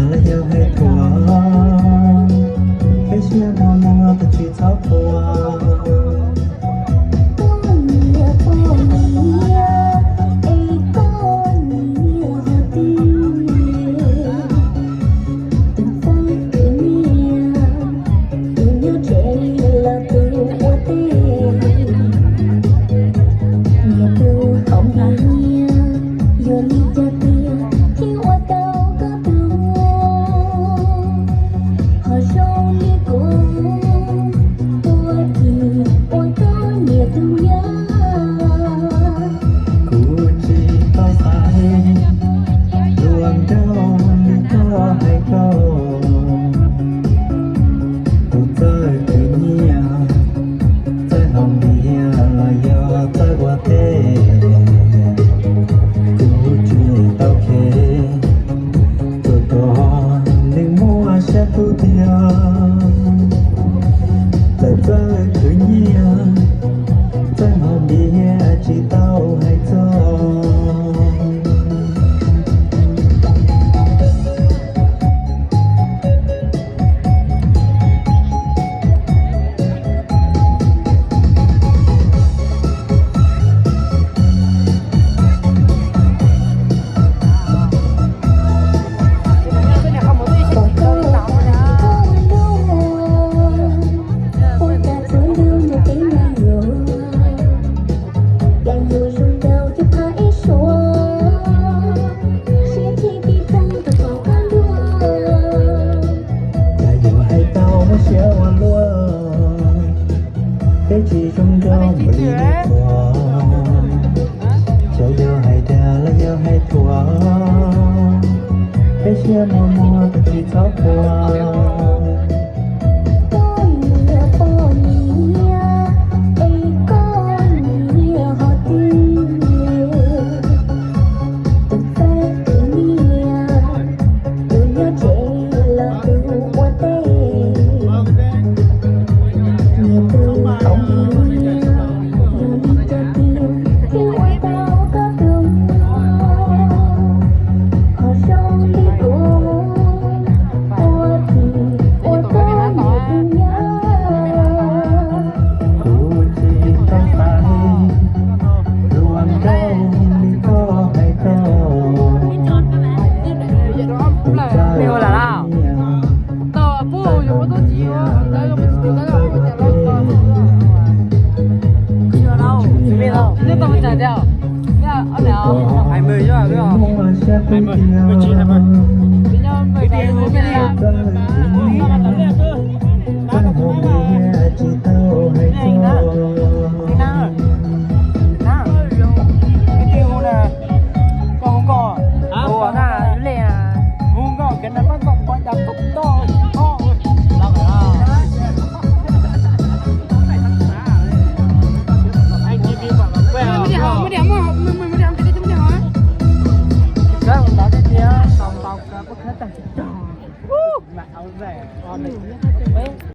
Los yog hais thuam, peb siab muag muag tus tsis txhob thuam. Koj niam poj niam, es koj niam ho twg? Tus txawj khwv nyiaj, tus nyob tsev los tus ua teb. Niam tus hom npias nyiaj, yuav li cas tiag thiaj ua tau koj tus muam? Ho zoo li kuv, ua tsis ua koj niam tus yawg. Kuv tsis tau xaiv hluas nkauj li koj hais ko. Tus txawj khwv nyiaj, txawj hom npias los yog txawj ua teb, kuv tsis tau khev, tsuas kom nws muaj siab hlub tiag. Txawj txawj khwv nyiaj, txawj hom npias tsis tau hais txog. Cas yuav hais tau muab siab ua luaj, peb tsis zoo nraug npaum li nej thuam. Xyov yog hais dag los yog hais thuam, peb siab muag muag tus tsis txhob thuam. Koj niam poj niam, es koj niam ho twg? Tus txawj khwv nyiaj, tus nyob tsev los tus ua teb. Niam tus hom npias nyiaj, yuav li cas tiag thiaj ua tau koj tus muam? Ho zoo li kuv, ua tsis ua koj niam tus yawg. Kuv tsis tau xaiv hluas nkauj li koj hais ko. Tus txawj khwv nyiaj, txawj hom npias los yog txawj ua teb, kuv tsis tau xaiv hluas nkauj li koj hais ko.